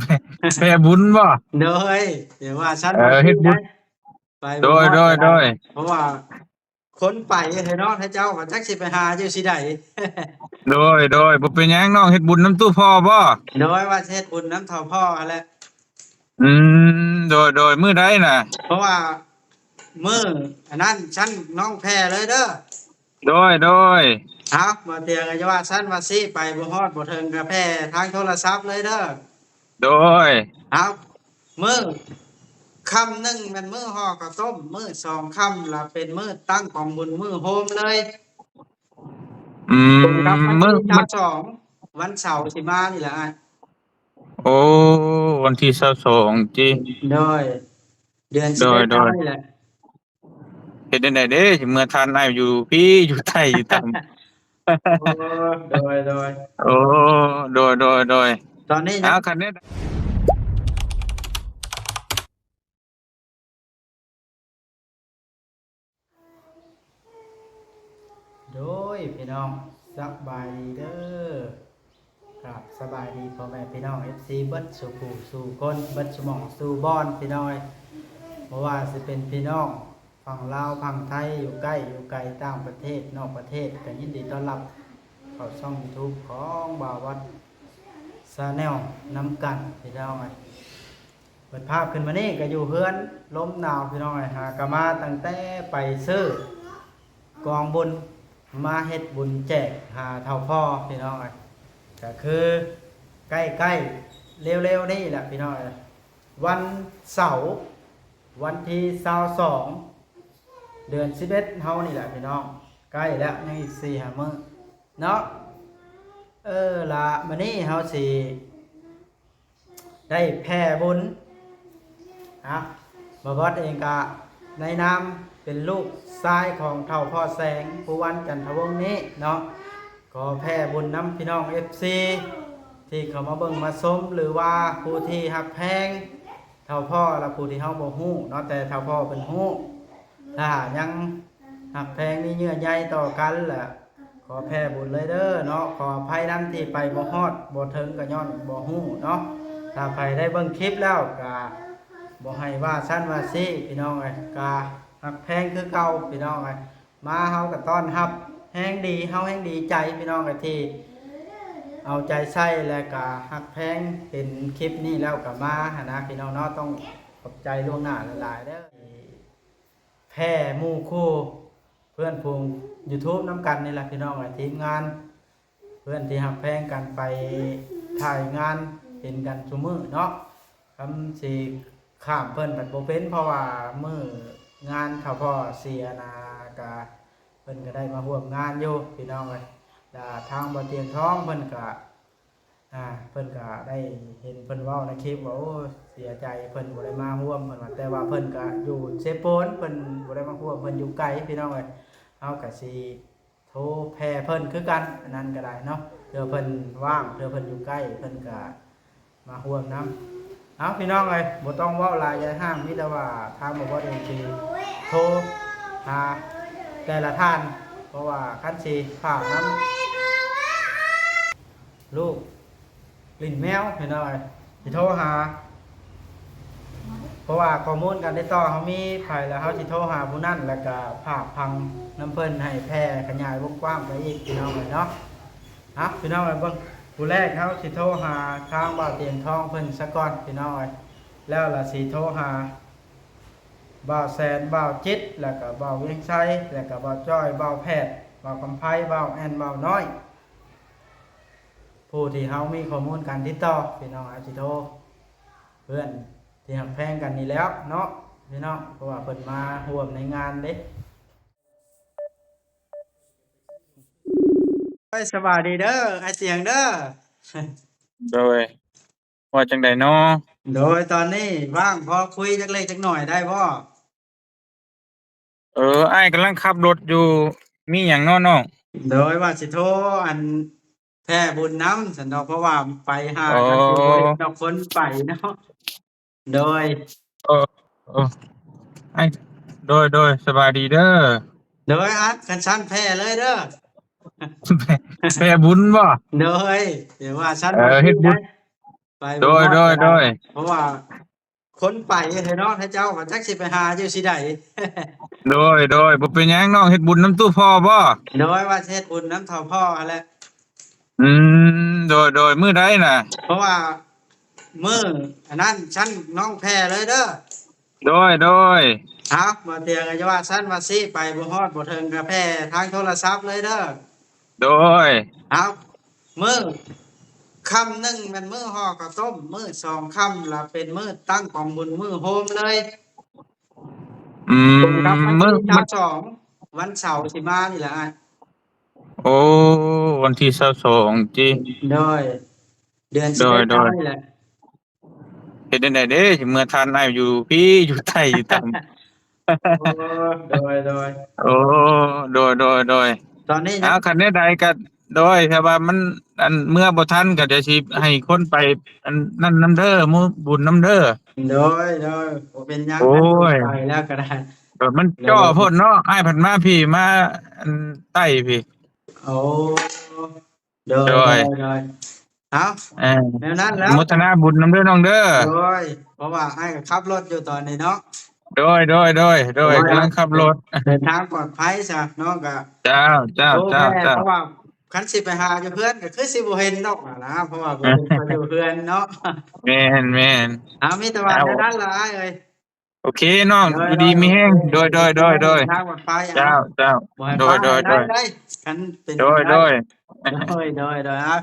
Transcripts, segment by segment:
ແຜ່ ແຜ່ບຸນບໍ່? ໂດຍ ເອີ ວ່າຊັ້ນ ເອີ ວ່າເຮັດບຸນ ໄປ ໂດຍ ບໍ່ຮອດ ໂດຍ ກໍໄດ້ ໂດຍ ເພາະວ່າຄົນໄປແທ້ເນາະ ເຈົ້າກໍຈັກຊິໄປຫາຢູ່ຊິໃດ. ໂດຍ ໂດຍ ບໍ່ເປັນຫຍັງ ນ້ອງເຮັດບຸນນຳຕູ້ພໍ່ບໍ່? ໂດຍ ວ່າຊິເຮັດບຸນນຳເຖົ້າພໍ່ຫັ້ນແຫຼະ. ອືມ ໂດຍ ໂດຍ ມື້ໃດນະ? ເພາະວ່າມື້ອັນນັ້ນຊັ້ນ ນ້ອງແຜ່ເລີຍເດີ. ໂດຍ ໂດຍ ເອົາ ບໍ່ຕຽງ ຢ່າວ່າຊັ້ນວ່າຊີ້ ໄປບໍ່ຮອດບໍ່ເຖິງ ກະແຜ່ທາງໂທລະສັບເລີຍເດີ. ໂດຍ ເອົາ ມື້ຄ່ຳໜຶ່ງແມ່ນມື້ຫໍ່ເຂົ້າຕົ້ມ ມື້ສອງຄ່ຳລະເປັນມື້ຕັ້ງກອງບຸນ ມື້ໂຮມເລີຍ. ອືມ ມື້ ມື້ຊາວສອງ ວັນເສົາຊິມານີ້ແຫຼະອ້າຍ. ໂອ້ ວັນທີຊາວສອງຕິ? ໂດຍ ເດືອນສິບເອັດ ໂດຍ ໂດຍ ນີ້ແຫຼະ. ເຮັດແນວໃດເດ້ ຊິເມືອທັນອ້າຍຢູ່ພີ້ ຢູ່ໃຕ້ ຢູ່ຕ່ຳ. ໂອ້ ໂດຍ ໂດຍ ໂອ້ ໂດຍ ໂດຍ ໂດຍ ຕອນນີ້ ເອົາ ຄັນແນວ ໂດຍ ພີ່ນ້ອງ ສະບາຍດີເດີ. ກາບສະບາຍດີພໍ່ແມ່ພີ່ນ້ອງ ເອັຟຊີ ເບິດສູ່ຜູ້ສູ່ຄົນ ເບິດສູ່ໝ່ອງສູ່ບ່ອນ ພີ່ນ້ອງເອີຍ. ບໍ່ວ່າຊິເປັນພີ່ນ້ອງຝັ່ງລາວ ຝັ່ງໄທ ຢູ່ໃກ້ຢູ່ໄກ ຕ່າງປະເທດ ນອກປະເທດ ກໍຍິນດີຕ້ອນຮັບເຂົ້າຊ່ອງຢູທູບຂອງບ່າວວັດ Channel ນຳກັນ ພີ່ນ້ອງເອີຍ. ເປີດພາບຂຶ້ນມານີ້ກໍຢູ່ເຮືອນ ລົມໜາວ ພີ່ນ້ອງເອີຍ. ຫາກໍມາຕັ້ງແຕ່ໄປຊື້ກອງບຸນ ມາເຮັດບຸນແຈກຫາເຖົ້າພໍ່ ພີ່ນ້ອງເອີຍ. ກໍຄືໃກ້ໆ ເລັວໆ ນີ້ແຫຼະ ພີ່ນ້ອງເອີຍ. ວັນເສົາ ວັນທີຊາວສອງ ເດືອນສິບເອັດ ເຮົານີ້ແຫຼະ ພີ່ນ້ອງ. ໃກ້ແລ້ວ ຍັງອີກສີ່ຫ້າມື້ເນາະ. ເອີ ລະມື້ນີ້ເຮົາຊິ ໄດ້ແຜ່ບຸນ ອ່າ ບ່າວບອດເອງກະໃນນາມເປັນລູກຊາຍຂອງເຖົ້າພໍ່ແສງ ພູວັນ ຈັນທະວົງນີ້ເນາະ ຂໍແຜ່ບຸນນຳພີ່ນ້ອງເອັຟຊີ ທີ່ເຂົ້າມາເບິ່ງມາຊົມ ຫຼືວ່າຜູ້ທີ່ຮັກແພງເຖົ້າພໍ່ ແລະ ຜູ້ທີ່ເຮົາບໍ່ຮູ້ເນາະ ແຕ່ເຖົ້າພໍ່ເພິ່ນຮູ້ ຖ້າຍັງຮັກແພງມີເຍື່ອໃຍຕໍ່ກັນ ແລະ ຂໍແຜ່ບຸນເລີຍເດີເນາະ. ຂໍອະໄພນຳທີ່ໄປບໍ່ຮອດບໍ່ເຖິງ ກໍຍ້ອນບໍ່ຮູ້ເນາະ. ຖ້າໃຜໄດ້ເບິ່ງຄລິບແລ້ວກໍບໍ່ໃຫ້ວ່າຊັ້ນວ່າຊີ້ ພີ່ນ້ອງເອີຍ, ກໍຮັກແພງຄືເກົ່າ ພີ່ນ້ອງເອີຍ. ມາເຮົາກໍຕ້ອນຮັບແຮງດີ, ເຮົາແຮງດີໃຈ ພີ່ນ້ອງເອີຍ ທີ່ເອົາໃຈໃສ່ ແລະກໍຮັກແພງເຫັນຄລິບນີ້ແລ້ວກໍມາຫັ້ນນະ ພີ່ນ້ອງເນາະ. ຕ້ອງຂອບໃຈລ່ວງໜ້າຫຼາຍໆເດີ. ແຜ່ໝູ່ຄູ່ເພື່ອນຝູງ YouTube ນຳກັນນີ້ແຫຼະ ພີ່ນ້ອງເອີຍ. ທີມງານເພື່ອນທີ່ຮັກແພງກັນໄປຖ່າຍງານເຫັນກັນຊຸມື້ເນາະ. ຄຳຊິຂ້າມເພິ່ນພັດບໍ່ເປັນ ເພາະວ່າມື້ງານເຖົ້າພໍ່ເສຍນະ ກະເພິ່ນກໍໄດ້ມາຮ່ວມງານຢູ່ ພີ່ນ້ອງເອີຍ. ແລະທາງບໍ່ຕຽງທອງເພິ່ນກະ ອ່າ ເພິ່ນກໍໄດ້ເຫັນເພິ່ນເວົ້າໃນຄລິບວ່າ ໂອ້ ເສຍໃຈເພິ່ນບໍ່ໄດ້ມາຮ່ວມ ເພິ່ນວ່າ ແຕ່ວ່າເພິ່ນກໍຢູ່ເຊໂປນ ເພິ່ນບໍ່ໄດ້ມາຮ່ວມ ເພິ່ນຢູ່ໄກ ພີ່ນ້ອງເອີຍ. ເຮົາກໍຊິໂທແຜ່ເພິ່ນຄືກັນ ອັນນັ້ນກໍໄດ້ເນາະ ເທື່ອເພິ່ນວ່າງ ເທື່ອເພິ່ນຢູ່ໃກ້ ເພິ່ນກໍມາຮ່ວມນຳ. ເອົາ ພີ່ນ້ອງເອີຍ ບໍ່ຕ້ອງເວົ້າຫຼາຍຍາຍຫ້າງ ມີແຕ່ວ່າທາງບໍ່ບອດເອງຊິໂທຫາແຕ່ລະທ່ານ ເພາະວ່າຄັນຊິຝາກນຳ ລູກຫຼິ້ນແມວ ພີ່ນ້ອງເອີຍ ຊິໂທຫາ ເພາະວ່າຂໍ້ມູນການຕິດຕໍ່ເຮົາມີໃຜແລ້ວ ເຮົາຊິໂທຫາຜູ້ນັ້ນ ແລ້ວກະຝາກຝັງນຳເພິ່ນໃຫ້ແຜ່ຂະຫຍາຍວົງກວ້າງໄປອີກ ພີ່ນ້ອງເອີຍເນາະ. ເອົາ ພີ່ນ້ອງເອີຍ ເບິ່ງ ຜູ້ແລກເຮົາຊິໂທຫາທາງບ່າວຕຽງທອງເພິ່ນສາກ່ອນ ພີ່ນ້ອງເອີຍ ແລ້ວລະຊິໂທຫາບ່າວແສນ ບ່າວຈິດ ແລ້ວກະບ່າວວຽງໄຊ ແລ້ວກະບ່າວຈ້ອຍ ບ່າວແພດ ບ່າວຄຳໄພ ບ່າວແອ່ນ ບ່າວນ້ອຍ ຜູ້ທີ່ເຮົາມີຂໍ້ມູນການຕິດຕໍ່ ພີ່ນ້ອງ ເຮົາຊິໂທເພື່ອນທີ່ຮັກແພງກັນນີ້ແລ້ວເນາະ ພີ່ນ້ອງ ເພາະວ່າເພິ່ນມາຮ່ວມໃນງານເດ້. ໂອ້ຍ ສະບາຍດີເດີ ອ້າຍຕຽງເດີ. ໂດຍ ວ່າຈັ່ງໃດເນາະ? ໂດຍ ຕອນນີ້ວ່າງພໍຄຸຍຈັກເລັກຈັກໜ້ອຍໄດ້ບໍ່? ເອີ ອ້າຍກຳລັງຂັບລົດຢູ່ ມີຫຍັງເນາະນ້ອງ? ໂດຍ ວ່າຊິໂທ ອັນ ແຜ່ບຸນນຳຊັ້ນດອກ ເພາະວ່າໄປຫາ ອໍ ກັນຢູ່ ເນາະ ຄົນໄປເນາະ. ໂດຍ ເອີ ເອີ ອ້າຍ ໂດຍ ໂດຍ ສະບາຍດີເດີ. ໂດຍ ອັດ ຄັນຊັ້ນແຜ່ເລີຍເດີ. ແຜ່ ແຜ່ບຸນບໍ່? ໂດຍ ເອີ ວ່າຊັ້ນ ເອີ ເຮັດບຸນ ໄດ້ ໄປບໍ່ຮອດ ໂດຍ ກໍໄດ້ ໂດຍ ເພາະວ່າຄົນໄປແທ້ເນາະ ເຂົາເຈົ້າກໍຈັກຊິໄປຫາຢູ່ຊິໃດ. ໂດຍ ໂດຍ ບໍ່ເປັນຫຍັງ ນ້ອງເຮັດບຸນນຳຕູ້ພໍ່ບໍ່? ໂດຍ ວ່າຊິເຮັດບຸນນຳເຖົ້າພໍ່ຫັ້ນແຫຼະ. ອືມ ໂດຍ ໂດຍ ມື້ໃດນະ? ເພາະວ່າມື້ອັນນັ້ນຊັ້ນນ້ອງແຜ່ເລີຍເດີ. ໂດຍ ໂດຍ ເອົາ ບໍ່ຕຽງກໍຢ່າວ່າຊັ້ນວ່າຊີ້ ໄປບໍ່ຮອດບໍ່ເຖິງກໍແຜ່ທາງໂທລະສັບເລີຍເດີ. ໂດຍ ເອົາ ມື້ຄ່ຳໜຶ່ງແມ່ນມື້ຫໍ່ເຂົ້າຕົ້ມ ມື້ສອງຄ່ຳລະເປັນມື້ຕັ້ງກອງບຸນ ມື້ໂຮມເລີຍ. ອືມ ຕຣົງກັບວັນທີຊາວສອງ ວັນເສົາຊິມານີ້ແຫຼະອ້າຍ. ໂອ້ ວັນທີຊາວສອງຕິ? ໂດຍ ເດືອນສິບເອັດ ໂດຍ ໂດຍ ນີ້ແຫຼະ. ເຮັດແນວໃດເດ້ ຊິເມືອທັນອ້າຍຢູ່ພີ້ ຢູ່ໃຕ້ຢູ່ຕ່ຳ. ໂອ້ ໂດຍ ໂດຍ ໂອ້ ໂດຍ ໂດຍ ໂດຍ ຕອນນີ້ ເອົາ ຄັນແນວໃດກໍ ໂດຍ ຖ້າວ່າມັນ ອັນ ເມືອບໍ່ທັນກໍດຽວຊິໃຫ້ຄົນໄປ ອັນນັ້ນນຳເດີ ໝູ່ບຸນນຳເດີ. ໂດຍ ໂດຍ ບໍ່ເປັນຫຍັງ ໂອ້ຍ ໄປແລ້ວກໍໄດ້ ເອີ ມັນ ໂດຍ ຈໍ້ໂພດເນາະ ອ້າຍພັດມາພີ້ ມາ ອັນ ໃຕ້ພີ້. ໂອ້ ໂດຍ ໂດຍ ໂດຍ ໂດຍ ເອົາ ເອີ ແນວນັ້ນແຫຼະ ອະນຸໂມທະນາບຸນນຳເດີນ້ອງເດີ. ໂດຍ ເພາະວ່າອ້າຍກໍຂັບລົດຢູ່ຕອນນີ້ເນາະ. ໂດຍ ໂດຍ ໂດຍ ໂດຍ ກຳລັງຂັບລົດ ເດີນທາງປອດໄພຊະເນາະ. ກໍ ເຈົ້າ ເຈົ້າ ໂດຍ ເຈົ້າ ເຈົ້າ ເພາະວ່າຄັນຊິໄປຫາຢູ່ເຮືອນກໍຄືຊິບໍ່ເຫັນດອກນະ ເພາະວ່າບໍ່ໄດ້ໄປຢູ່ເຮືອນເນາະ. ແມ່ນ ແມ່ນ ເອົາ ມີແຕ່ວ່າ ເອົາ ແນວນັ້ນລະອ້າຍເອີຍ. ໂອເຄນ້ອງ ໂດຍ ຢູ່ດີມີແຮງ ໂດຍ ໂດຍ ໂດຍ ໂດຍ ເດີນທາງປອດໄພ. ເຈົ້າ ເຈົ້າ ໂດຍ ໂດຍ ໂດຍ ຄັນເປັນ ໂດຍ ໂດຍ ໂດຍ ໂດຍ ເອົາ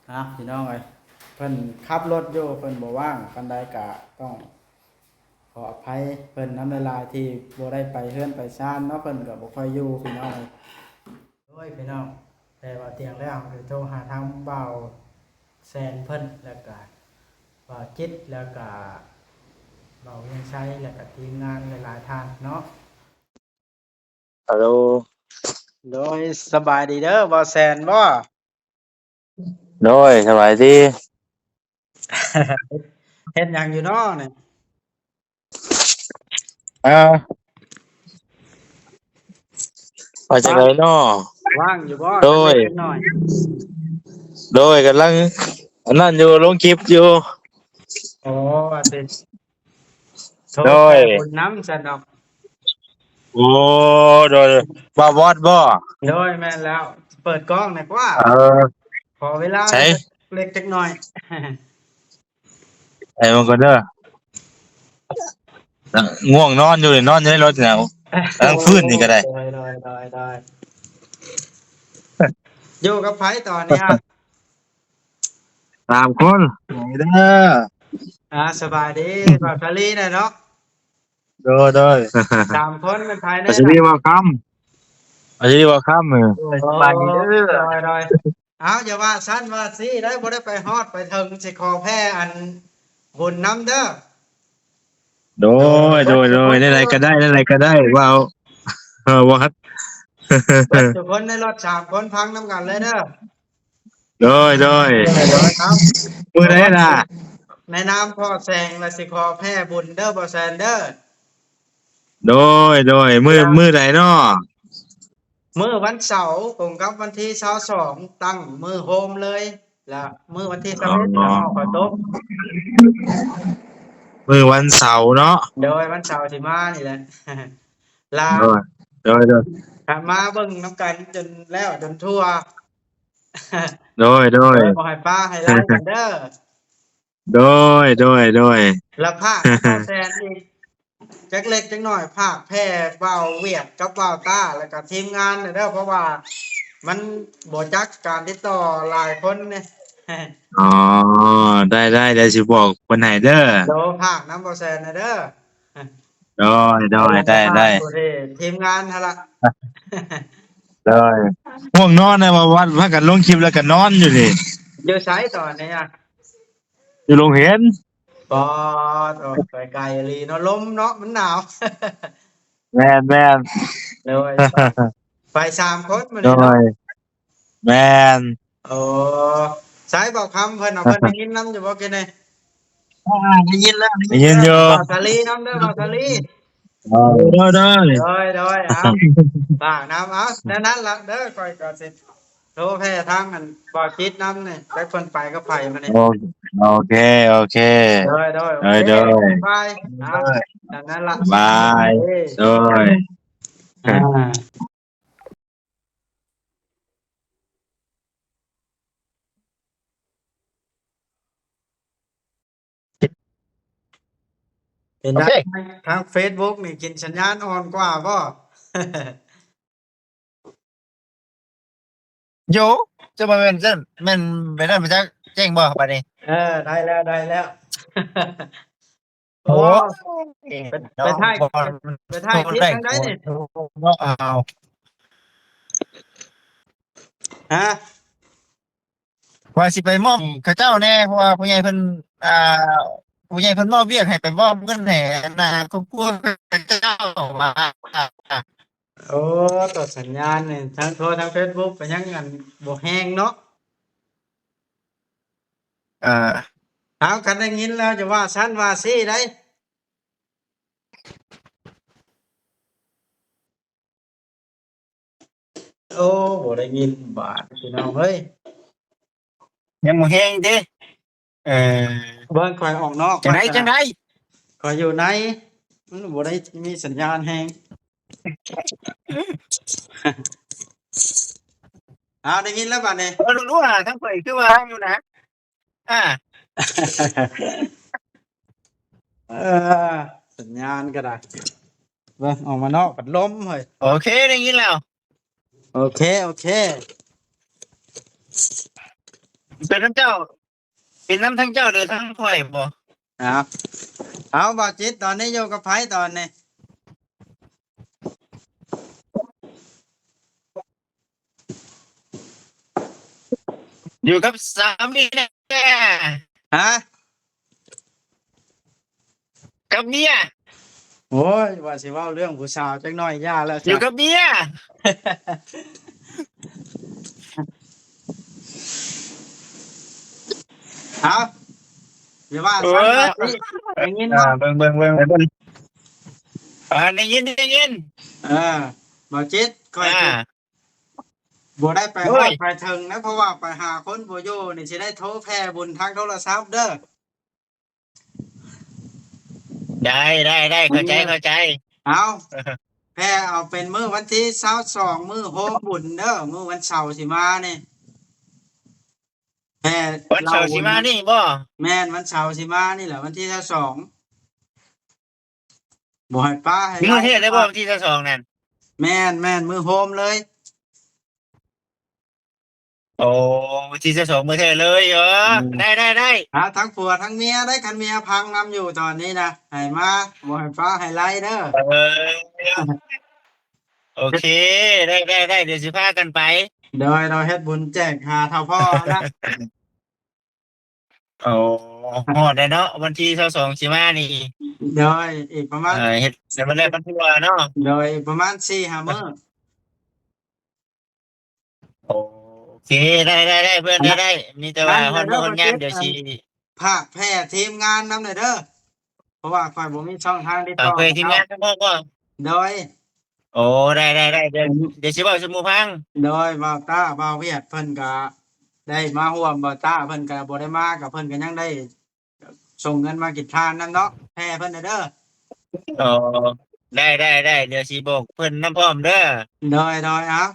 ເອົາ ພີ່ນ້ອງເອີຍ ເພິ່ນຂັບລົດຢູ່ ເພິ່ນບໍ່ວ່າງປານໃດ ກະຕ້ອງຂໍອະໄພເພິ່ນນຳຫຼາຍໆ ທີ່ບໍ່ໄດ້ໄປເຮືອນໄປຊານເນາະ ເພິ່ນກໍບໍ່ຄ່ອຍຢູ່ ພີ່ນ້ອງເອີຍ. ໂດຍ ພີ່ນ້ອງ ແຕ່ວ່າຕຽງແລ້ວ ເຮົາຊິໂທຫາທາງບ່າວແຊນເພິ່ນ ແລ້ວກະບ່າວຈິດ ແລ້ວກະບ່າວວຽງໄຊ ແລ້ວກະທີມງານຫຼາຍໆທ່ານເນາະ. ຮັລໂຫຼ ໂດຍ ສະບາຍດີເດີ ບ່າວແຊນບໍ? ໂດຍ ສະບາຍດີ. ເຮັດຫຍັງຢູ່ນໍນີ້? ເອີ ວ່າຈັ່ງໃດນໍ? ວ່າງຢູ່ບໍ? ໂດຍ ໂດຍ ກຳລັງອັນນັ້ນຢູ່ ລົງຄລິບຢູ່. ໂອ້ ວ່າຊິ ໂດຍ ໂທແຕ່ບຸນນຳຊັ້ນດອກ. ໂອ້ ໂດຍ ບ່າວບອດບໍ? ໂດຍ ແມ່ນແລ້ວ ເປີດກ້ອງແດ່ກວ່າ. ເອີ ຂໍເວລາ ໃສ ເລັກຈັກໜ້ອຍ. ໃສ່ມັນກ່ອນເດີ ງ່ວງນອນຢູ່ ນອນຢູ່ໃນລົດນີ້ ກຳລັງຟື້ນນີ້ກໍໄດ້. ໂດຍ ໂດຍ ໂດຍ ໂດຍ ຢູ່ກັບໃຜຕອນນີ້? ສາມຄົນ ເດີ ອ່າ ສະບາຍດີ ບ່າວສາລີນະເນາະ. ໂດຍ ໂດຍ ສາມຄົນແມ່ນໃຜແດ່? ສາລີ ບ່າວຄຳ ສາລີ ບ່າວຄຳ. ເອີ ໂດຍ ສະບາຍດີເດີ ໂດຍ ໂດຍ. ອ້າວ ຢ່າວ່າຊັ້ນວ່າຊີ້ໄດ໋ ບໍ່ໄດ້ໄປຮອດໄປເຖິງ ຊິຂໍແຜ່ອັນບຸນນຳເດີ. ໂດຍ ໂດຍ ໂດຍ ແນວໃດກໍໄດ້ ແນວໃດກໍໄດ້ ເວົ້າ ເອີ ວັດ ເບິດທຸກຄົນໃນລົດສາມຄົນ ຟັງນຳກັນເລີຍເດີ. ໂດຍ ໂດຍ ໂດຍ ໂດຍ ເອົາ ມື້ໃດລະ? ໃນນາມພໍ່ແສງລະ ຊິຂໍແຜ່ບຸນເດີ ບ່າວແຊນເດີ. ໂດຍ ໂດຍ ມື້ ມື້ໃດນໍ? ມື້ວັນເສົາ ກົງກັບວັນທີຊາວສອງ ຕັ້ງມື້ໂຮມເລີຍ ລະມື້ວັນທີຊາວເອັດ ອໍ ລະຫໍ່ເຂົ້າຕົ້ມ. ມື້ວັນເສົາເນາະ. ໂດຍ ວັນເສົາຊິມານີ້ແຫຼະ ລະ ໂດຍ ໂດຍ ໂດຍ ຖ້າມາເບິ່ງນຳກັນຈົນແລ້ວຈົນທົ່ວ. ໂດຍ ໂດຍ ໂດຍ ບໍ່ໃຫ້ປະໃຫ້ລາຍກັນເດີ. ໂດຍ ໂດຍ ໂດຍ ລະຝາກບ່າວແຊນອີກຈັກເລັກຈັກໜ້ອຍ ຝາກແຜ່ບ່າວຫວຽດກັບບ່າວຕ້າ ແລ້ວກະທີມງານແດ່ເດີ ເພາະວ່າມັນບໍ່ຈັກການຕິດຕໍ່ຫຼາຍຄົນເດ້. ອໍ ໄດ້ ໄດ້ ດຽວຊິບອກເພິ່ນໃຫ້ເດີ. ໂດຍ ຝາກນຳບ່າວແຊນແດ່ເດີ. ໂດຍ ໂດຍ ໄດ້ ໄດ້ ໂອເຄ ທີມງານຫັ້ນລະ. ໂດຍ ງ່ວງນອນນະ ວ່າວັນພາກັນລົງຄລິບແລ້ວກໍນອນຢູ່ນີ້. ຢູ່ໃສຕອນນີ້? ຢູ່ໂຮງຮຽນ. ປອດ ໂອ້ ໄປໄກອີ່ຫຼີເນາະ ລົມເນາະ ມັນໜາວ. ແມ່ນໆ ໂດຍ ໄປສາມຄົນມື້ນີ້ເນາະ. ໂດຍ ແມ່ນ. ໂອ້ ໃສ ບ່າວຄຳເພິ່ນເນາະ ເພິ່ນໄດ້ຍິນນຳຢູ່ບໍ່ກີ້ນີ້? ອ່າ ໄດ້ຍິນແລ້ວ ໄດ້ຍິນຢູ່. ບ່າວສາລີນຳເດີ ບ່າວສາລີ. ໂດຍ ໂດຍ ໂດຍ ເອົາ ຝາກນຳ ເອົາ ແນວນັ້ນລະເດີ ຂ້ອຍກໍຊິ ທາງອັນບ່າວຈິດນຳນີ້ ຈັກເພິ່ນໄປກັບໃຜມື້ນີ້. ໂອ ໂອເຄ ໂອເຄ ໂດຍ ໂດຍ ໂອເຄ ໂດຍ ບາຍ ອ່າ ໂດຍ ຕາມນັ້ນລະ ບາຍ ໂດຍ ອ່າ ເປັນໄດ້ ໂອເຄ ທາງເຟສບຸກນີ້ກິນສັນຍານອ່ອນກວ່າບໍ່? ໂຢ ຈະບໍ່ແມ່ນຊັ້ນ ແມ່ນແບບນັ້ນບໍ່ຈັກ ແຈ້ງບໍ່ບາດນີ້? ເອີ ໄດ້ແລ້ວ ໄດ້ແລ້ວ. ໂອ້ ໂອ້ ໄປ ໄປຖ່າຍ ໄປຖ່າຍຄລິບທາງໃດນີ້? ເນາະ ເອົາ ຮະ? ວ່າຊິໄປມອບເຂົາເຈົ້າແດ່ ເພາະວ່າຜູ້ໃຫຍ່ເພິ່ນ ອ່າ ຜູ້ໃຫຍ່ເພິ່ນມອບວຽກໃຫ້ໄປມອບເງິນໃຫ້ອັນນ່າ ຄອບຄົວເຂົາເຈົ້າວ່າ. ໂອ້ ຕໍ່ສັນຍານນີ້ ທັງໂທທັງເຟສບຸກກໍຍັງອັນບໍ່ແຮງເນາະ. ເອີ ເອົາ ຄັນໄດ້ຍິນແລ້ວຈະວ່າຊັ້ນວ່າຊີ້ໄດ໋. ໂອ້ ບໍ່ໄດ້ຍິນບາດ ພີ່ນ້ອງເອີຍ ຍັງບໍ່ແຮງເດ້. ເອີ ເບິ່ງຂ້ອຍອອກນອກ ຈັ່ງໃດ ຈັ່ງໃດ ຂ້ອຍຢູ່ໃນ ມັນບໍ່ໄດ້ມີສັນຍານແຮງ. ເອົາ ໄດ້ຍິນແລ້ວບາດນີ້ ເອີ ຮູ້ລະ ທາງຂ້ອຍຄືວ່າຢູ່ນະ. ອ່າ ເອີ ສັນຍານກໍໄດ້ ເບິ່ງອອກມານອກພັດລົມເຮີ້ຍ. ໂອເຄ ໄດ້ຍິນແລ້ວ. ໂອເຄ ໂອເຄ ເປັນນຳເຈົ້າ ເປັນນຳທັງເຈົ້າ ຫຼື ທັງຂ້ອຍບໍ່? ເອົາ ເອົາ ບ່າວຈິດ ຕອນນີ້ຢູ່ກັບໃຜຕອນນີ້? ຢູ່ກັບສາມີແດ່. ຮະ? ກັບເມຍ. ໂອ້ຍ ວ່າຊິເວົ້າເລື່ອງຜູ້ສາວຈັກໜ້ອຍ ຢ່າແລ້ວ ຢູ່ກັບເມຍ. ເອົາ ຢ່າວ່າຊັ້ນ ເອີຍ ໄດ້ຍິນບໍ່? ເບິ່ງ ເບິ່ງ ເບິ່ງ ເບິ່ງ ອ່າ ໄດ້ຍິນ ໄດ້ຍິນ. ເອີ ບ່າວຈິດ ຂ້ອຍ ອ່າ ຊິບໍ່ໄດ້ໄປຮອດໄປເຖິງນະ ເພາະວ່າໄປຫາຄົນບໍ່ຢູ່ນີ້ ຊິໄດ້ໂທແຜ່ບຸນທາງໂທລະສັບເດີ. ໄດ້ ໄດ້ ໄດ້ ເຂົ້າໃຈ ເຂົ້າໃຈ. ເອົາ ແຜ່ເອົາເປັນມື້ວັນທີຊາວສອງ ມື້ໂຮມບຸນເດີ ມື້ວັນເສົາຊິມານີ້. ແຜ່ ວັນເສົາຊິມານີ້ບໍ່? ແມ່ນ ວັນເສົາຊິມານີ້ແຫຼະ ວັນທີຊາວສອງ. ບໍ່ໃຫ້ປະໃຫ້ ມື້ແທ້ໄດ້ບໍ່ ວັນທີຊາວສອງນັ້ນ? ແມ່ນ ແມ່ນ ມື້ໂຮມເລີຍ. ໂອ້ ວັນທີຊາວສອງມື້ແທ້ເລີຍ. ເອີ ອືມ ໄດ້ ໄດ້ ໄດ້. ຫາທັງຜົວທັງເມຍໄດ້ ຄັນເມຍຟັງນຳຢູ່ຕອນນີ້ນະ ໃຫ້ມາ ບໍ່ໃຫ້ປະໃຫ້ໄລ່ເດີ. ເອີ ໂອເຄ ໄດ້ ໄດ້ ໄດ້ ດຽວຊິພາກັນໄປ. ໂດຍ ໂດຍ ເຮັດບຸນແຈກຫາເຖົ້າພໍ່ຫັ້ນລະ. ໂອ້ ຮອດແລ້ວເນາະ ວັນທີຊາວສອງຊິມານີ້. ໂດຍ ອີກປະມານ ເອີ ເຮັດໃຫ້ມັນແລ້ວມັນທົ່ວເນາະ. ໂດຍ ອີກປະມານສີ່ຫ້າມື້. ໂອເຄ ໄດ້ ໄດ້ ໄດ້ ເພື່ອນ ໄດ້ ໄດ້ ມີແຕ່ວ່າຮອດມື້ຮອດຍາມ ດຽວຊິຝາກແຜ່ທີມງານນຳແດ່ເດີ ເພາະວ່າຂ້ອຍບໍ່ມີຊ່ອງທາງຕິດຕໍ່. ຝາກແຜ່ທີມງານນຳບໍ່? ໂດຍ. ໂອ້ ໄດ້ ໄດ້ ໄດ້ ດຽວ ອືມ ດຽວຊິເວົ້າສູ່ໝູ່ຟັງ. ໂດຍ ບ່າວຕ້າ ບ່າວຫວຽດ ເພິ່ນກະໄດ້ມາຮ່ວມ ບ່າວຕ້າເພິ່ນກະບໍ່ໄດ້ມາ ກະເພິ່ນກະຍັງໄດ້ສົ່ງເງິນມາກິນທານນຳເນາະ ແຜ່ເພິ່ນແດ່ເດີ. ອໍ ໄດ້ ໄດ້ ໄດ້ ດຽວຊິບອກເພິ່ນນຳພ້ອມເດີ. ໂດຍ ໂດຍ ເອົາ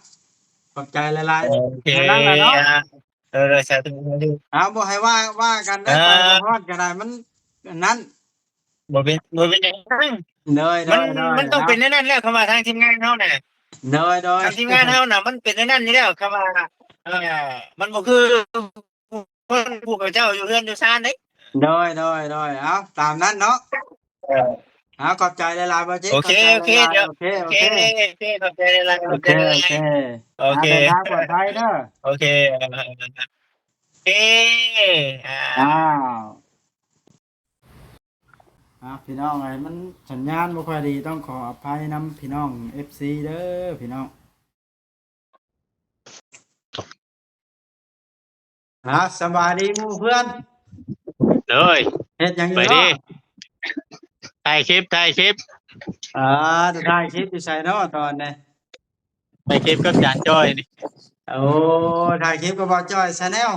ຂອບໃຈຫຼາຍໆ. ໂອເຄ ນັ້ນລະເນາະ. ເອີ ສາທຸ ສາທຸ. ເອົາ ບໍ່ໃຫ້ວ່າ ວ່າກັນເດີ. ເອີ ໄປບໍ່ຮອດກໍໄດ້ ມັນອັນນັ້ນ ບໍ່ເປັນ ບໍ່ເປັນຫຍັງ. ໂດຍ ໂດຍ ມັນ ໂດຍ ມັນຕ້ອງເນາະ ເປັນແນວນັ້ນແຫຼະ ຄຳວ່າທາງທີມງານເຮົານະ. ໂດຍ ໂດຍ ທາງທີມງານເຮົານະ ມັນເປັນແນວນັ້ນຢູ່ແລ້ວ ຄຳວ່າ ເອີ ມັນບໍ່ຄືຄົນຜູ້ເຂົາເຈົ້າຢູ່ເຮືອນຢູ່ຊານເດ້. ໂດຍ ໂດຍ ໂດຍ ເອົາ ຕາມນັ້ນເນາະ. ເອີ ເອົາ ຂອບໃຈຫຼາຍໆ ບ່າວຈິດ. ໂອເຄ ໂອເຄ ຂອບໃຈຫຼາຍໆ ໂອເຄ ໂອເຄ ຂອບໃຈຫຼາຍໆ ໂອເຄ ໂອເຄ ໂອເຄ ເດີນທາງປອດໄພເດີ. ໂອເຄ ເອີ ເອີ ເອີ ເອີ ເອີ ອ້າວ ອ່າ ພີ່ນ້ອງເອີຍ ມັນສັນຍານບໍ່ຄ່ອຍດີ ຕ້ອງຂໍອະໄພນຳພີ່ນ້ອງເອັຟຊີເດີ ພີ່ນ້ອງ. ອ່າ ສະບາຍດີໝູ່ເພື່ອນ. ໂດຍ ເຮັດຫຍັງຢູ່ເນາະ? ຖ່າຍຄລິບ ຖ່າຍຄລິບ. ອ່າ ຖ່າຍຄລິບຢູ່ໃສເນາະຕອນນີ້? ຖ່າຍຄລິບກັບຈານຈ້ອຍນີ້. ໂອ້ ຖ່າຍຄລິບກັບບ່າວຈ້ອຍ Channel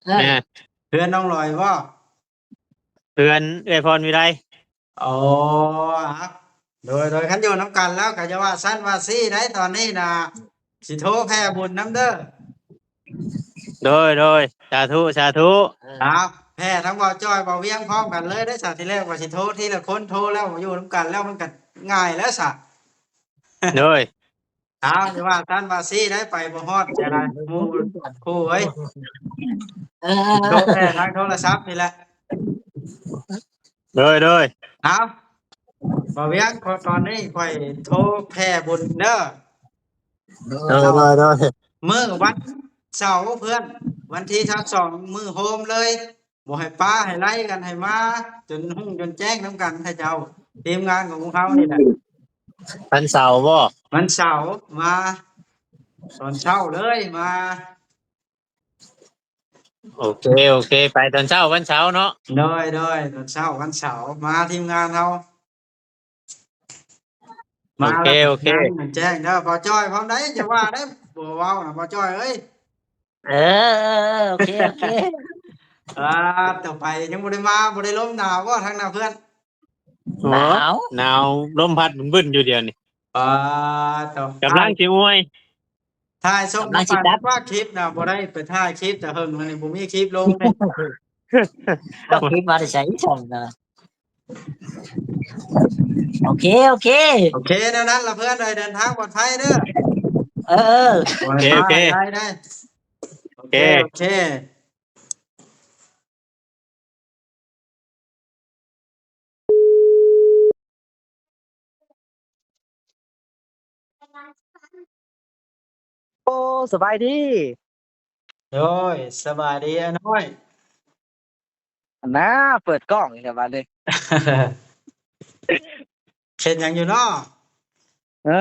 ເອີ ແມ່ນ ເພື່ອນນ້ອງລອຍບໍ? ເພື່ອນເອື້ອຍພອນວິໄລ. ໂອ້ ໂດຍ ໂດຍ ຄັນຢູ່ນຳກັນແລ້ວກໍຢ່າວ່າຊັ້ນວ່າຊີ້ໄດ໋ ຕອນນີ້ນະ ຊິໂທແຜ່ບຸນນຳເດີ. ໂດຍ ໂດຍ ສາທຸ ສາທຸ. ເອົາ ແຜ່ທັງບ່າວຈ້ອຍ ບ່າວວຽງພ້ອມກັນເລີຍເດ້ຊະ. ທີແລກວ່າຊິໂທທີລະຄົນ ໂທແລ້ວຢູ່ນຳກັນແລ້ວມັນກໍງ່າຍແລ້ວຊະ. ໂດຍ ເອົາ ຢ່າວ່າຊັ້ນວ່າຊີ້ໄດ໋ ໄປບໍ່ຮອດ ຈະໄດ້ໝູ່ຄູ່ເອີຍ. ເອີ ໂທແຕ່ທາງໂທລະສັບນີ້ແຫຼະ. ໂດຍ ໂດຍ ເອົາ ບ່າວວຽງ ຂໍຕອນນີ້ຂ້ອຍໂທແຜ່ບຸນເດີ. ໂດຍ ໂດຍ ໂດຍ ມື້ວັນເສົາເພື່ອນ ວັນທີຊາວສອງ ມື້ໂຮມເລີຍ. ບໍ່ໃຫ້ປະໃຫ້ໄລ່ກັນ ໃຫ້ມາຈົນຮຸ່ງຈົນແຈ້ງນຳກັນ ເຂົາເຈົ້າ ທີມງານຂອງພວກເຮົານີ້ແຫຼະ. ວັນເສົາບໍ? ວັນເສົາ ມາຕອນເຊົ້າເລີຍ ມາ. ໂອເຄ ໂອເຄ ໄປຕອນເຊົ້າວັນເສົາເນາະ. ໂດຍ ໂດຍ ຕອນເຊົ້າວັນເສົາ ມາທີມງານເຮົາ. ໂອເຄ ໂອເຄ ແຈ້ງເດີ. ບ່າວຈ້ອຍພ້ອມໃດ໋ ຢ່າວ່າໄດ້ ບໍ່ເວົ້ານະ ບ່າວຈ້ອຍເອີຍ. ເອີ ເອີ ເອີ ໂອເຄ ໂອເຄ. ອ່າ ຕໍ່ໄປຍັງບໍ່ໄດ້ມາ ບໍ່ໄດ້ລົມໜາວບໍ່ທາງໜ້າເພື່ອນ? ໂອ້ ໜາວ ໜາວ ລົມພັດບຶ້ນໆຢູ່ດຽວນີ້. ອ່າ ຕໍ່ ກຳລັງຊິອວຍ ຖ່າຍສົ່ງມາ ວ່າຄລິບນະ ບໍ່ໄດ້ໄປຖ່າຍຄລິບແຕ່ເຫິງ ມື້ນີ້ບໍ່ມີຄລິບລົງເດ້. ເອົາຄລິບມາແຕ່ໃສຊັ້ນນະ? ໂອເຄ ໂອເຄ ໂອເຄ ແນວນັ້ນລະເພື່ອນເອີຍ ເດີນທາງປອດໄພເດີ. ເອີ ເອີ ໂອເຄ ໂອເຄ ໄດ້ ໄດ້ ໂອເຄ ໂອເຄ. ໂອ້ ສະບາຍດີ. ໂດຍ ສະບາຍດີອ້າຍນ້ອຍ. ອັນນ່າ ເປີດກ້ອງອີກແລ້ວບາດນີ້. ເຮັດຫຍັງຢູ່ເນາະ? ເອີ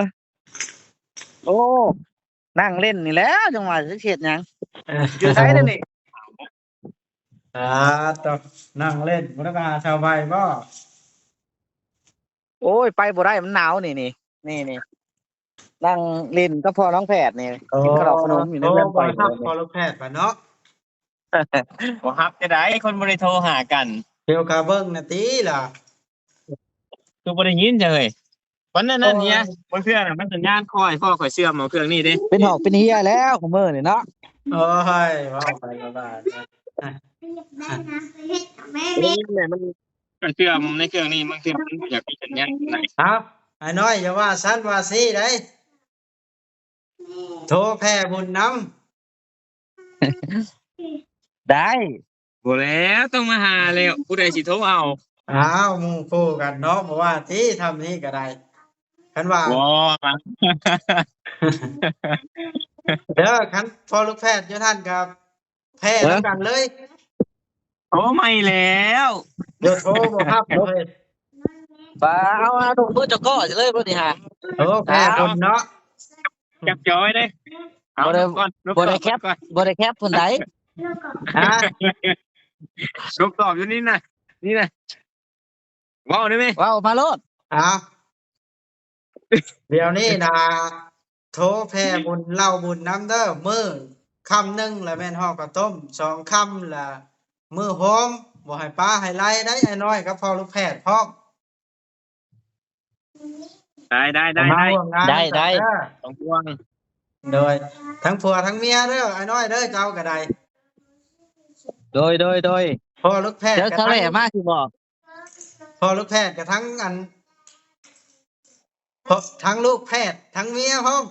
ໂອ້ ນັ່ງຫຼິ້ນນີ້ແຫຼະ ຈັ່ງວ່າຊິເຮັດຫຍັງ. ຢູ່ໃສເດນີ້? ອ່າ ຕົກ ນັ່ງຫຼິ້ນ ບໍ່ໄດ້ໄປຫາສາວໃບບໍ່? ໂອ້ຍ ໄປບໍ່ໄດ້ ມັນໜາວນີ້ ນີ້ ນີ້ ນີ້ ນັ່ງຫຼິ້ນກັບພໍ່ນ້ອງແພດນີ້. ໂອ້ ກິນຂະໜົມຂະໜົມຢູ່ໃນເຮືອນຂ້ອຍ. ບໍ່ຮັບພໍ່ລູກແພດບາດເນາະ. ບໍ່ຮັບຈະໄດ້ ຄົນບໍ່ໄດ້ໂທຫາກັນ. ດຽວກະເບິ່ງນະຕິລະ. ຄືບໍ່ໄດ້ຍິນຈ້ະເຮີ້ຍ. ມັນອັນນັ້ນເຮຍ ບາງເທື່ອນະມັນສັນຍານຄ່ອຍ ພໍຂ້ອຍເຊື່ອມເອົາເຄື່ອງນີ້ເດ້. ເປັນຫອກເປັນເຮຍແລ້ວ ຂອງມື້ນີ້ເນາະ. ໂອ້ຍ ເວົ້າໄປກໍວ່າ. ນີ້ແຫຼະ ມັນ ມັນເຊື່ອມໃນເຄື່ອງນີ້ ບາງເທື່ອມັນບໍ່ຢາກມີສັນຍານປານໃດ. ເອົ້າ ອ້າຍນ້ອຍ ຢ່າວ່າຊັ້ນວ່າຊີ້ໄດ໋. ໂທແຜ່ບຸນນຳ. ໄດ້. ບໍ່ແລ້ວ ຕ້ອງມາຫາແລ້ວ ຜູ້ໃດຊິໂທເອົາ? ອ້າວ ໝູ່ຄູ່ກັນເນາະ ບໍ່ວ່າຕິ ທຳນີ້ກໍໄດ້. ຄັນວ່າ ບໍ່ ເດີ ຄັນພໍ່ລູກແພດຢູ່ຫັ້ນກໍແຜ່ນຳກັນເລີຍ. ໂອ້ ໃໝ່ແລ້ວ ບໍ່ໂທບໍ່ຮັບເລີຍ. ປາ ເອົາ ເອົາ ລົງມືເຈົ້າກໍຊິເລີຍບໍ່ນີ້ຫາ. ໂອ້ ແຜ່ບຸນເນາະ. ຈັບຈອໄວ້ເດ້. ເອົາ ບໍ່ໄດ້ ລົບກ່ອນ ລົບ ບໍ່ໄດ້ແຄັບ ກ່ອນ ບໍ່ໄດ້ແຄັບພຸ້ນໃດ. ຮະ? ລົບຕອບຢູ່ນີ້ນະ ນີ້ນະ. ເວົ້າໄດ້ໄໝ? ເວົ້າມາໂລດ. ເອົ້າ ດຽວນີ້ນະ ໂທແຜ່ບຸນເລົ່າບຸນນຳເດີ. ມື້ຄ່ຳໜຶ່ງລະແມ່ນຫໍ່ເຂົ້າຕົ້ມ ສອງຄ່ຳລະມື້ໂຮມ. ບໍ່ໃຫ້ປະໃຫ້ໄລ່ໄດ໋ ອ້າຍນ້ອຍກັບພໍ່ລູກແພດພ້ອມ. ໄດ້ ໄດ້ ໄດ້ ໄດ້ ໄດ້ ໄດ້ ບໍ່ຕ້ອງຫ່ວງ. ໂດຍ ທັງຜົວທັງເມຍເດີ ອ້າຍນ້ອຍເດີ ເຈົ້າກໍໄດ້. ໂດຍ ໂດຍ ໂດຍ. ພໍ່ລູກແພດ ເຈົ້າ ກັບ ເຈົ້າແຫຼະມາຊິບອກ. ພໍ່ລູກແພດກັບທັງອັນ ທັງລູກແພດທັງເມຍພ້ອມ.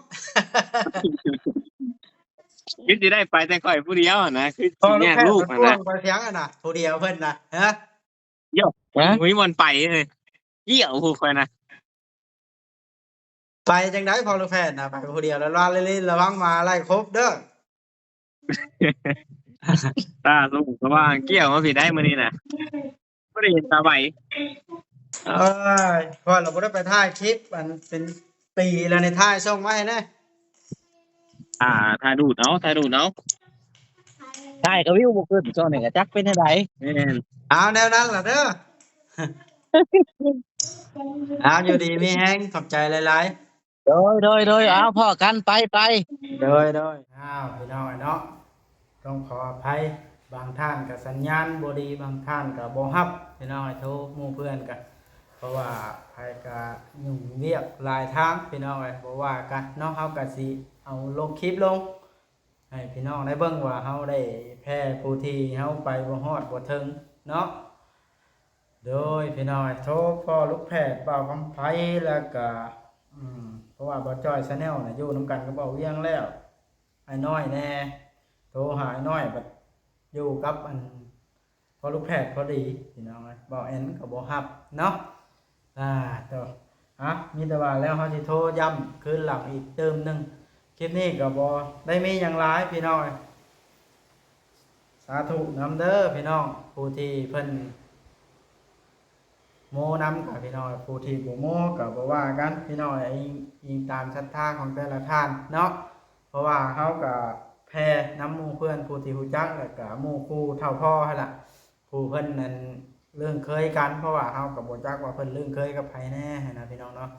ຄືຊິໄດ້ໄປແຕ່ຂ້ອຍຜູ້ດຽວຫັ້ນນະ ຄືຊິແຍກລູກຫັ້ນນະ. ພໍ່ລູກແພດເພິ່ນຫ່ວງຂ້ອຍພຽງຫັ້ນນະ ຜູ້ດຽວເພິ່ນນະ. ຮະ? ເອີ ບໍ່ມີບ່ອນໄປເລີຍ ກ້ຽວຜູ້ຂ້ອຍນະ. ໄປຈັ່ງໃດພໍ່ລູກແພດນະ ໄປຜູ້ດຽວ ລະວັງ ລະວັງໝາໄລ່ຄົບເດີ. ຕາສູງສະຫວ່າງ ກ້ຽວມາພີ້ໄດ໋ມື້ນີ້ນະ ບໍ່ໄດ້ເຫັນຕາໄຫວ. ເອີຍ ຂ້ອຍລະບໍ່ໄດ້ໄປຖ່າຍຄລິບ ອັນ ເປັນປີແລ້ວນີ້ ຖ່າຍສົ່ງມາໃຫ້ແດ່. ອ່າ ຖ່າຍດູດເອົາ ຖ່າຍດູດເອົາ. ຖ່າຍກໍວິວບໍ່ຂຶ້ນ ຊ່ວງນີ້ກໍຈັກເປັນແນວໃດ. ແມ່ນ. ເອົາ ແນວນັ້ນລະເດີ. ເອົາ ຢູ່ດີມີແຮງ ຂອບໃຈຫຼາຍໆ. ໂດຍ ໂດຍ ໂດຍ ເອົາ ພໍ້ກັນ ໄປ ໄປ ໂດຍ ໂດຍ. ອ້າວ ພີ່ນ້ອງເນາະ ຕ້ອງຂໍອະໄພ ບາງທ່ານກໍສັນຍານບໍ່ດີ ບາງທ່ານກໍບໍ່ຮັບ ພີ່ນ້ອງເອີຍ ໂທໝູ່ເພື່ອນກໍ ເພາະວ່າໃຜກໍຫຍຸ້ງວຽກຫຼາຍທາງ ພີ່ນ້ອງເອີຍ ບໍ່ວ່າກັນເນາະ ເຮົາກໍຊິເອົາລົງຄລິບລົງ ໃຫ້ພີ່ນ້ອງໄດ້ເບິ່ງວ່າເຮົາໄດ້ແຜ່ຜູ້ທີ່ເຮົາໄປບໍ່ຮອດບໍ່ເຖິງເນາະ. ໂດຍ ພີ່ນ້ອງ ໂທພໍ້ລູກແພດບ່າວຄຳໄພ ແລ້ວກະ ອືມ ເພາະວ່າບ່າວຈ້ອຍ Channel ນະ ຢູ່ນຳກັນກັບບ່າວວຽງແລ້ວ ອ້າຍນ້ອຍແດ່ ໂທຫາອ້າຍນ້ອຍ ບັດຢູ່ກັບອັນ ພໍ້ລູກແພດພໍດີ ພີ່ນ້ອງເອີຍ ບ່າວແອນກໍບໍ່ຮັບເນາະ. ອາ ໂຕ ອະ ມີແຕ່ວ່າແລ້ວເຮົາຊິໂທຢ້ຳຄືນຫຼັງອີກຕື່ມໜຶ່ງ. ຄລິບນີ້ກໍບໍ່ໄດ້ມີຫຍັງຫຼາຍ ພີ່ນ້ອງເອີຍ ສາທຸນຳເດີ ພີ່ນ້ອງ ຜູ້ທີ່ເພິ່ນໂມນຳກໍ ພີ່ນ້ອງເອີຍ ຜູ້ທີ່ບໍ່ໂມກໍບໍ່ວ່າກັນ ພີ່ນ້ອງເອີຍ ອີງ ອີງຕາມສັດທາຂອງແຕ່ລະທ່ານເນາະ ເພາະວ່າເຮົາກໍແຜ່ນຳໝູ່ເພື່ອນຜູ້ທີ່ຮູ້ຈັກ ແລ້ວກໍໝູ່ຄູ່ເຖົ້າພໍ່ຫັ້ນລະ ຜູ້ເພິ່ນນັ້ນເລື່ນເຄີຍກັນ ເພາະວ່າເຮົາກໍບໍ່ຈັກວ່າເພິ່ນລື່ນເຄີຍກັບໃຜແດ່ຫັ້ນນະ ພີ່ນ້ອງເນາະ.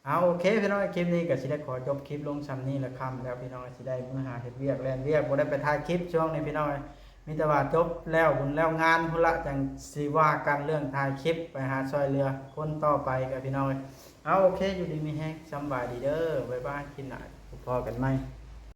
ເອົາ ໂອເຄ ພີ່ນ້ອງ ຄລິບນີ້ກໍຊິໄດ້ຂໍຈົບຄລິບລົງຊ່ຳນີ້ລະຄ່ຳແລ້ວ ພີ່ນ້ອງ ຊິໄດ້ເມືອຫາເຮັດວຽກແລ່ນວຽກ ບໍ່ໄດ້ໄປຖ່າຍຄລິບຊ່ວງນີ້ ພີ່ນ້ອງ ມີແຕ່ວ່າຈົບແລ້ວບຸນແລ້ວງານພຸ້ນລະ ຈັ່ງຊິວ່າກັນເລື່ອງຖ່າຍຄລິບ ໄປຫາຊ່ອຍເຫຼືອຄົນຕໍ່ໄປກໍ ພີ່ນ້ອງ. ເອົາ ໂອເຄ ຢູ່ດີມີແຮງ ສຳບາຍດີເດີ ບາຍບາຍ ຄລິບໜ້າພົບພໍ້ກັນໃໝ່.